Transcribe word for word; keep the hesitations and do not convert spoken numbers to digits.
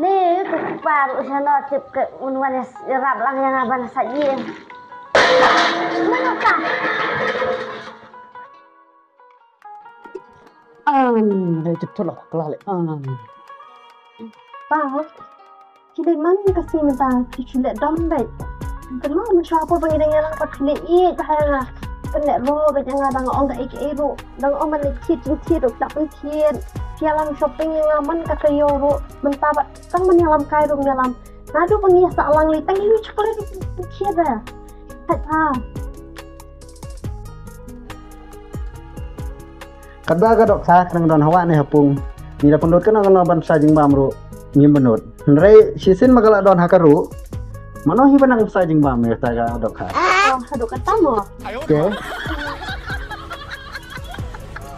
Ni tu pa ruh sha no tip ke un wan ïarap lang ïa nga ban sa ji. Mano ka? An, dei tip tu lah kelale. An. Pa, ki dei man ka sngi mynta ki shu leh dom beit. Ka long mynta hapoh ba ngi dang ïalang pat ki leh ïeit bha ïa nga. Pynleh ruh beit ïa nga dang ong da ei ei ruh. Dang ong man leh thied jingthied ruh ki la pynthied. Ki ïalam shopping ïa nga man ka taïew ruh. Mynta pat tang man ïalam kai ruh ïalam. Naduh ba ngi ïa sah lang lei tang ïa chocolate ruh pynthied da. Thait ha. Katba ka dohkha ka dang don hawa ne ha pung. Ngi la pynlut kano kano ban sa jingbam ruh ngim pynlut. Hynrei shisien ma ka la don ha ka ruh. Mano hi ba nang sa jingbam ïa kata ka dohkha? Oh, haduh katta mo. Te.